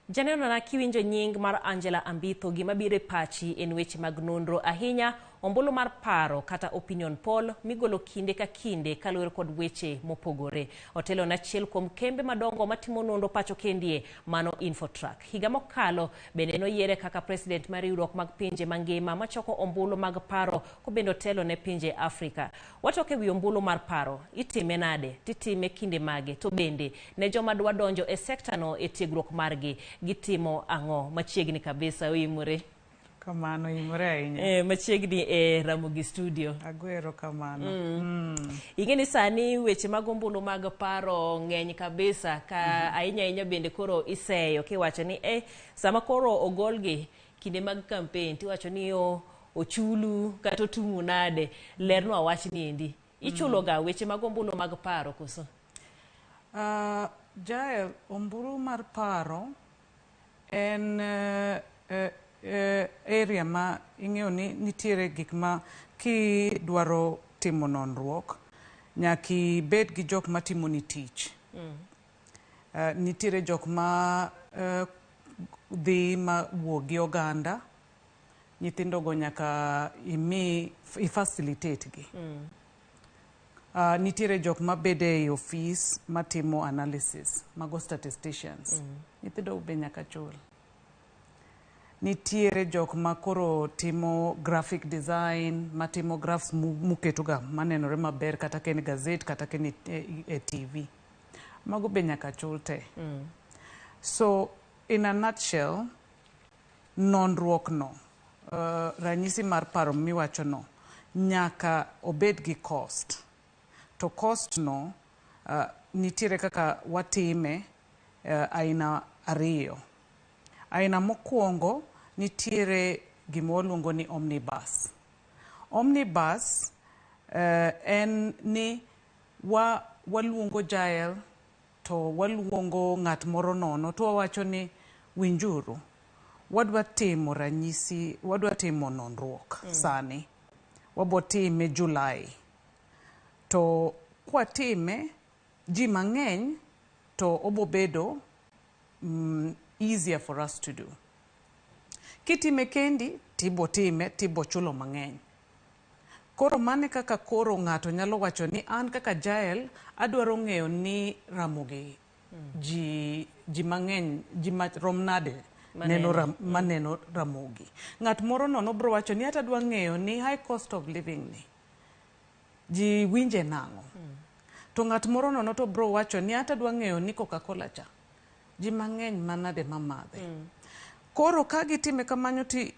Janenona kiwinjo nying mar Angela Ambitho gima biro e pachi en weche mag nonro ahinya, ombulu mar paro kata opinion poll migolo kinde ka kinde kaluwore kod weche mopogore. Otelo ne achiel kuom kembe madongo matimo nonro pacho kendie mano Infotrack. Higa mokalo bende noyiere kaka president mar riwruok mag pinje mangima machoko ombulu mag paro kobende otelo ne pinje Afrika. Watok e wi ombulu mar paro, itime nade, titime kinde mage, to bende ne joma dwa donjo e sekta no e tiegruok margi, gitimo ang'o? Machiegni kabisa, oimore. Kamano, oimore ahinya. Machiegni e Ramogi studio. Agwero kamano. Ing'e ni sani weche mag ombulu mag paro ng'eny kabisa ka ahinya ahinya bende koro iseyo kiwacho ni sama koro ogolgi kinde mag campaign tiwacho ni ochulu kata otumu nade, lernwa wach ni endi. Ichulo ga weche mag ombulu mag paro koso? Jael, ombulu mar paro en area ma ing'eyo ni nitiere gik ma kidwaro timo nonruok nyaka ibed gi jok matimoni tich. Nitiere jok ma dhi ma wuo gi oganda, nyithindogo nyaka imi i facilitate gi. Nitiere jok mabede ei ofis matimo analysis, mago statisticians. Nyithindo be nyaka chul. Nitiere jok ma koro timo graphic design, matimo graphs muketoga manenore maber kata ka en gazette kata ka en e TV. Mago be nyaka chul te. So in a nutshell, nonruok no, ranyisi mar paro miwacho no, nyaka obed gi cost. To cost no, nitiere kaka watime aina ariyo. Aina mokwongo nitiere gima waluongo ni omnibus. Omnibus en ni waluongo Jael to waluongo ng'at moro nono to wawacho ni winjuru, wadwa timo ranyisi, wadwa timo nonruok sani. Wabo time July. To kwatime ji mang'eny to obo bedo easier for us to do. Kitime kendi tibo time tibo chulo mang'eny. Koro mane kaka koro ng'ato nyalo wacho ni an kaka Jael adwaro ng'eyo ni Ramogi ji mang'eny ji rom nade neno maneno Ramogi. Ng'at moro nono bro wacho ni ata adwa ng'eyo ni high cost of living ni ji winje nang'o. To ng'at moro nono to bro wacho ni ata adwa ng'eyo ni Coca-Cola cha ji mang'eny manade mamadhe. Koro ka gitime kamano ti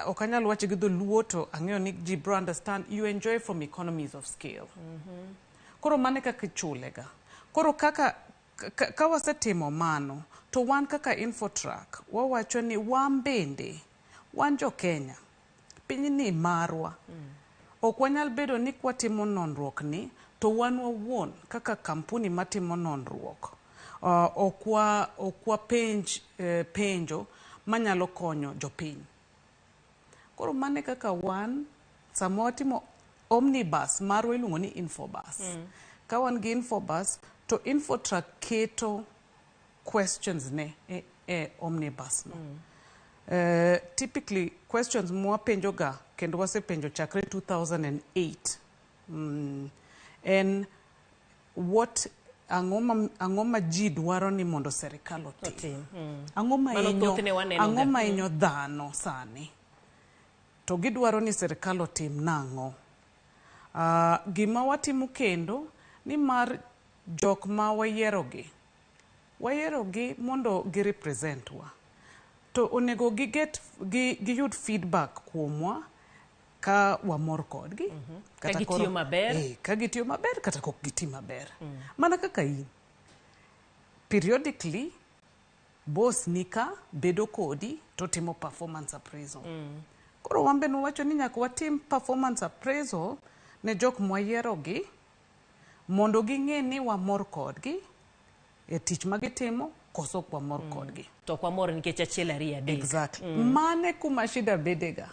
ok anyal wacho gi dholuo to ang'eyo ni ji bro understand, you enjoy from economies of scale. Koro mano e kaka ichule ga. Koro kaka ka wasetimo mano to wan kaka Infotrack wawacho ni wan bende wan jo Kenya, pinyni marwa. Ok wanyal bedo ni kwatimo nonruok ni to wan wawuon kaka kampuni matimo nonruok ok wapenj penjo manyalo konyo jopiny. Koro mano e kaka wan sama watimo omnibus marwa iluongo ni Infobus. Ka wan gi Infobus to Infotrack keto questions ne e omnibus no. Typically questions mwapenjo ga kendo wasepenjo chakre 2008 en what ang'o ma ji dwaro ni mondo serikal otim. Ang'o ma hinyo, ang'o ma hinyo dhano sani to gidwaro ni serikal otim nang'o. Gima watimo kendo ni mar jok ma wayiero gi, wayiero gi mondo gi represent wa. To onego gi get giyud feedback kuomwa ka wamor kodgi. Ka gitiyo maber. Ka gitiyo maber kata kok giti maber. Mana kaka in. Periodically, boss ni ka bedo kodi to timo performance appraisal. Koro wan be nwawacho ni nyaka watim performance appraisal ne jok mwayiero gi mondo ging'e ni wamor kodgi e tich magitimo koso ok wamor kodgi. To ok wamor nikech achiel ariyo adek. Exactly. Mane kuma shida bedega.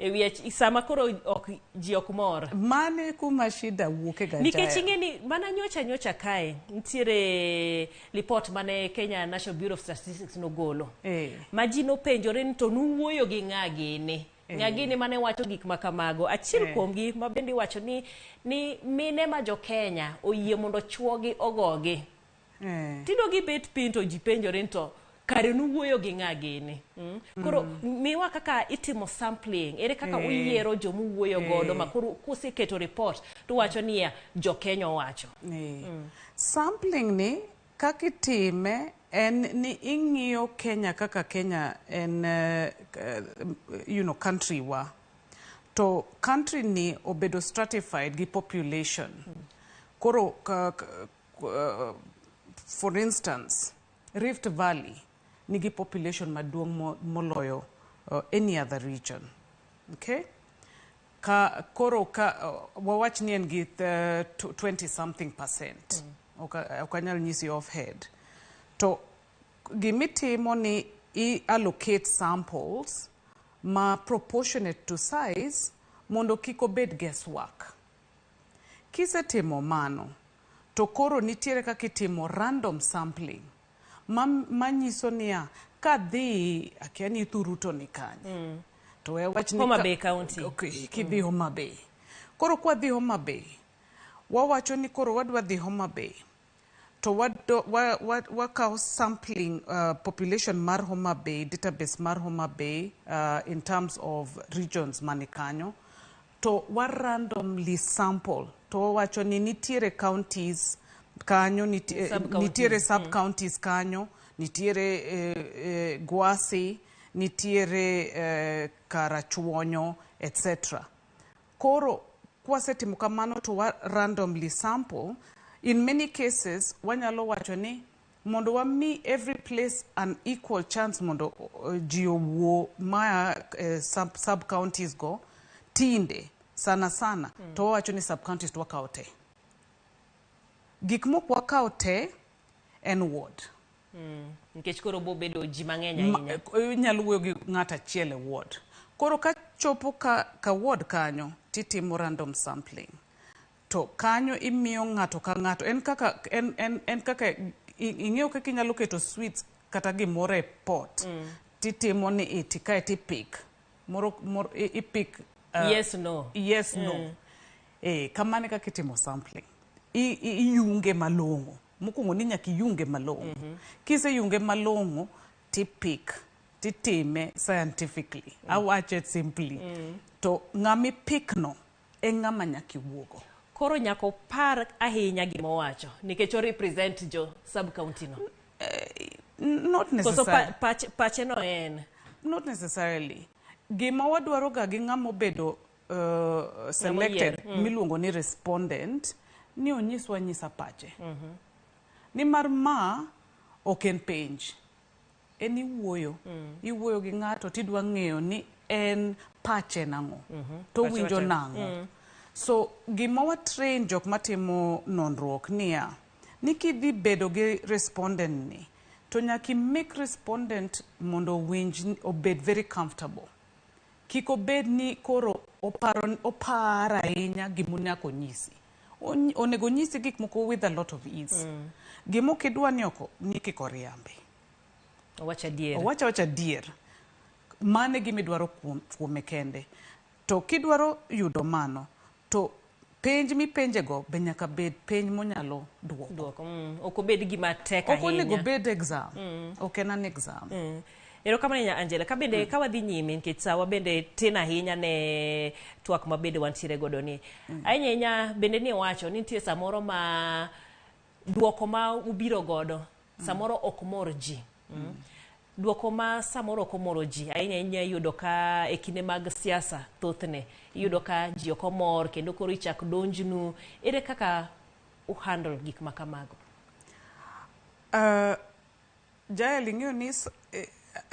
E wi sama koro ok ji ok mor. Mane kuma shida wuoke ga. Nikech ing'e ni mana nyocha nyocha kae nitiere lipot mane Kenya National Bureau of Statistics nogolo. Ma ji nopenjore ni to nuwuoyo gi ng'a gini? Ng'a gini mane wacho gik ma kamago? Achiel kuomgi ma bende iwacho ni mine ma jo Kenya oyie mondo chuogi ogogi. Tino gibet piny to ji penjore ni to kare nuwuoyo gi ng'a gini? Koro miwa kaka itimo sampling, ere kaka uyiero jomuwuoyo godo ma koro kuseketo report to wacho niya jo Kenya owacho. Sampling ni kaka itime en ni ing'iyo Kenya kaka Kenya en country wa. To country ni obedo stratified gi population. Koro for instance, Rift Valley nigi population maduong' moloyo any other region. Okay? Ka koro ka wawach ni en gi 20 something percent. Ok anyal nyisi off head. To gimitimo ni i allocate samples ma proportionate to size mondo kik obed guesswork. Kisetimo mano, to koro nitiere kaka itimo random sampling manyiso niya kadhi akia ni Thuruto ni kanye. To we wach ni Homa Bay County. Okay, kidhi Homa Bay. Koro kwadhi Homa Bay, wawacho ni koro wadwa dhi Homa Bay. To wakawo sampling population mar Homa Bay, database mar Homa Bay in terms of regions mani kanyo. To wa randomly sample. To wawacho ni nitiere counties kanyo, nitiere sub counties kanyo, nitiere Gwasi, nitiere Karachuonyo, etc. Koro kwasetimo kamano to wa randomly sample. In many cases, wanyalo wacho ni mondo wami every place an equal chance mondo ji owuo ma sub counties go tinde sana sana to wawacho ni sub counties to wakawo te. Gik mok wakawo te en ward. Nikech koro bo bedo ji mang'eny ahinya. Inyalo wuoyo gi ng'ato achiel e ward. Koro ka chopo ka ward kanyo titimo random sampling. To kanyo imiyo ng'ato ka ng'ato en kaka en kaka ing'eyo kaka inyalo keto sweets kata gimoro e pot. Titimo ni iti kae tipik. Moro ipik yes no. Yes no. Kamano e kaka itimo sampling. Iyunge malong'o. Mokwongo ni nyaka iyunge malong'o. Kiseyunge malong'o tipik titime scientifically. Awache simply. To ng'ama ipikno e ng'ama nyaka iwuogo. Koro nyaka opar ahinya gima owacho nikech o represent jo sub county no. Not necessarily. Koso pache no en? Not necessarily. Gima wadwaro ga gi ng'ama obedo selected miluongo ni respondent ni onyiswa nyisa pache. Nimar ma ok en penj. En iwuoyo. Iwuoyo gi ng'ato tidwa ng'eyo ni en pache nang'o. To winjo nang'o. So gima wa train jok matimo nonruok niya ni kidhi bedo gi respondent ni to nyaka make respondent mondo owinj obed very comfortable. Kik obed ni koro oparo ahinya gima nyaka onyisi. Onego onyisi gik moko with a lot of ease. Gima ok idwa ni oko ni kik oriambi. Owach adier. Owach awacha adier. Mano e gima idwaro kuome kende. To kidwaro yudo mano, to penj mipenjego be nyaka bed penj monyalo duoko. Ok obed gima tek ahinya. Ok onego bed exam. Ok en an exam. Erokamano ahinya Angela. Ka bende ka wadhi nyime nikech sawa bende tin ahinya ne twak ma bende wantiere godo ni. Ahinya ahinya bende ni wacho ni nitie samoro ma duoko ma ubiro godo samoro ok mor ji. Duoko ma samoro ok omoro ji ahinya ahinya iyudo ka e kinde mag siasa thothne iyudo ka ji ok omor kendo koro ichak donjnu. Ere kaka u handle gik ma kamago? Jael, ing'eyo ni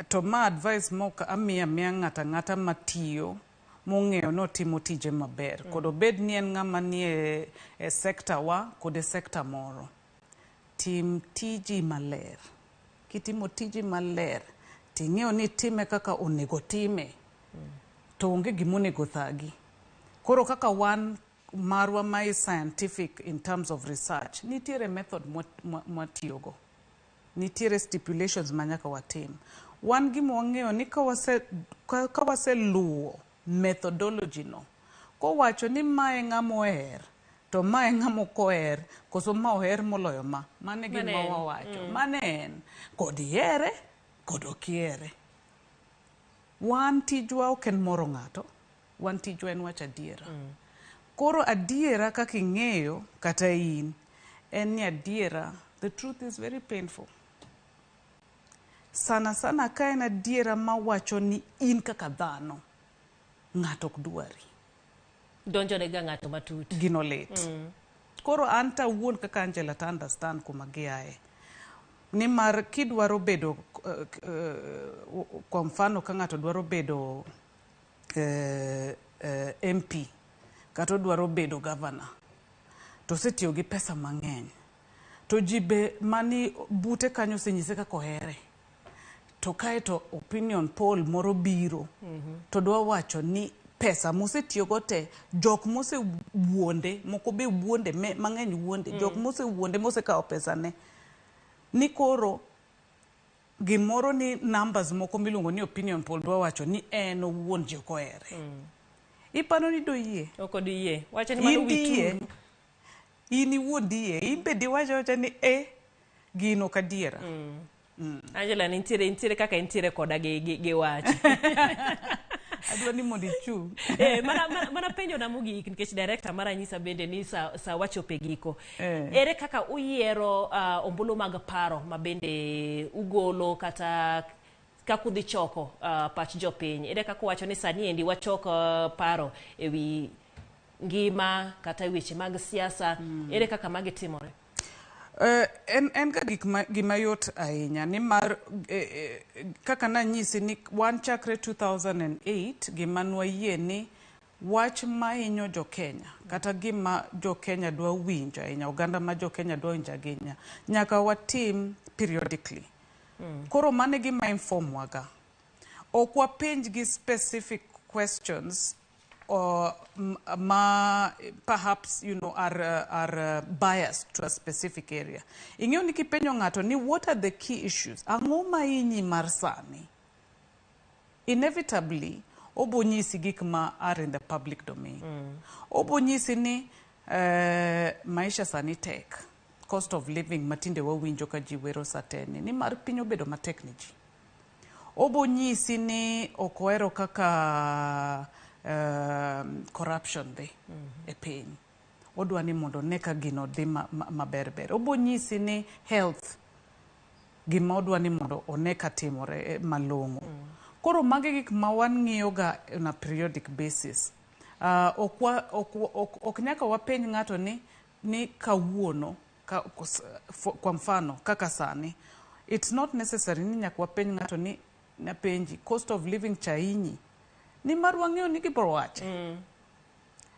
to ma advice mok amiyo amiya ng'ato ang'ata matiyo mong'eyo ni otimo tije maber. Kod obed ni en ng'ama nie e sekta wa kod e sekta moro. Tim tiji maler. Kitimo tiji maler, ting'eyo ni itime kaka onego time. To onge gimonego thagi. Koro kaka wan marwa ma is scientific in terms of research, nitiere method mwatiyogo. Nitiere stipulations ma nyaka watim. Wan gima wang'eyo ni ka waseluwo methodology no, kowacho ni mae ng'ama oher, to mae ng'ama ok oher, koso ma oher moloyo ma, mano e gima Mano en. Wawacho. Mano en. Kod ihere, kod ok ihere. Wan tijwa ok en moro ng'ato, wan tijwa en wacho adiera. Koro adiera kaka ing'eyo kata in, en ni adiera, the truth is very painful. Sana sana ka en adiera mawacho ni in kaka dhano, ng'ato ok dwari. Donjo ne ga ng'ato matut. Gino lit. Koro an ta wuon kaka Angela to understand kuma giaye. Nimar kidwaro bedo, kwa mfano ka ng'ato dwaro bedo MP, kata odwaro bedo governor, to osetiyo gi pesa mang'eny. To ji be mani bute kanyo osenyise kaka ohere. To kae to opinion poll moro biro, to dwa wacho ni pesa mosetiyogo te, jok mosewuonde, moko be wuonde, mang'eny wuonde, jok mosewuonde mosekawo pesa ne. Ni koro gimoro ni numbers moko miluongo ni opinion poll dwa wacho ni en owuon ji ok ohere. Iparo ni doyie? Ok odiyie. Wacho ni mano In diyie. wituru. In iwuon diyie. In be diwacho awacha ni e gino ok adiera. Angela nitiere kaka intiere koda gi wach. Adwa ni mondo ichung'. Mana penjo na mogik nikech director mara nyisa bende ni sa wachopo e giko. Ere kaka uyiero ombulu mag paro ma bende ugolo kata kaka udhi choko pach jopiny? Ere kaka uwacho ni sani endi wachok paro ewi ngima kata weche mag siasa? Ere kaka magi timore? En ga gik ma, gima yot ahinya nimar kaka nanyisi ni wan chakre 2008 gima nwayie ni wach mahinyo jo Kenya kata gima jo Kenya dwa winjo ahinya, oganda ma jo Kenya dwa winjo ahinya, nyaka watim periodically. Koro mano e gima inform waga. Ok wapenj gi specific questions or ma perhaps are biased to a specific area. Ing'eyo ni kipenjo ng'ato ni what are the key issues? Ang'o ma hinyi mar sani? Inevitably, obo nyisi gik ma are in the public domain. Obo nyisi ni maisha sani tek. Cost of living matinde wawinjo ka ji wero sateni ni mar piny obedo matek ne ji. Obo nyisi ni ok ohero kaka corruption dhi e piny. Odwa ni mondo one ka gino dhi maber ber. Obo nyisi ni health gima odwa ni mondo one ka timore malong'o. Koro magi gik ma wang'iyo ga on a periodic basis. Ok nyaka wapenj ng'ato ni kawuono kwa mfano kaka sani it's not necessary ni nyaka wapenj ng'ato ni napenji cost of living cha hinyi nimar wang'eyo ni gibiro wache.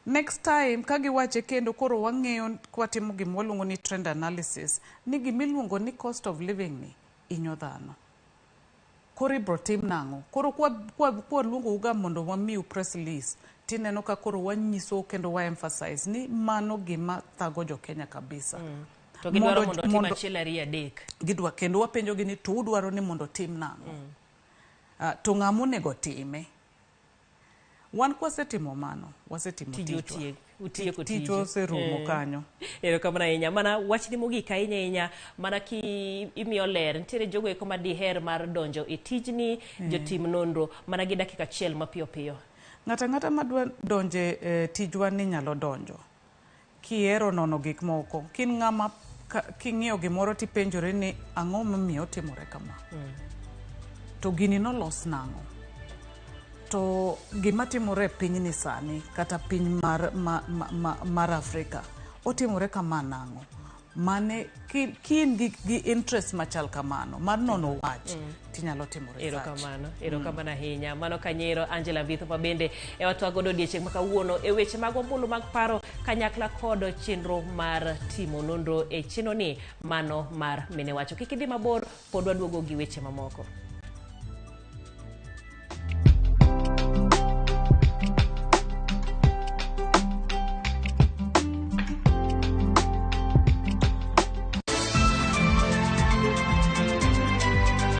Next time ka giwache kendo koro wang'eyo kwatimo gima waluongo ni trend analysis ni gimiluongo ni cost of living ni hinyo dhano. Koro ibro tim nang'o? Koro kwa luongou ga mondo wamiu press release tineno ka koro wanyiso kendo wa emphasize ni mano gima thago jo Kenya kabisa. To gidwaro mondo otim achiel ariyo adek. Gidwa kendo wapenjo gi ni to udwaro ni mondo tim nang'o? To ng'ama onego time? Wan kwasetimo mano, wasetimo Tiju tichwa. Utieko Tichwa tiju. oserumo kanyo. Erokamano ahinya. Mana wachni mogik ahinya ahinya, mana ki imiyo ler, nitiere jogo eko ma diher mar donjo e tijni, jotim nonro, mana gi dakika achiel mapiyo piyo. Ng'ato ang'ata madwa donjo e tijwa ni nyalo donjo. Kihero nono gik moko, kin ng'ama king'iyo gimoro tipenjori ni ang'o momiyo otimore kama. To gini nolos nang'o? To gima timore e pinyni sani, kata piny mar Afrika, otimore kama nang'o? Mane ki in gi interest machal kamano, mar nono wach, tinyalo timo research. Erokamano, erokamano ahinya. Mano kanyero Angela Ambitho ma bende e watwa godo odiechieng' ma kawuono e weche mag ombulu mag paro kanyakla kod chenro mar timo nonro e chenro ni mano mar mine wacho. Kik idhi mabor, pod waduogo gi weche mamoko.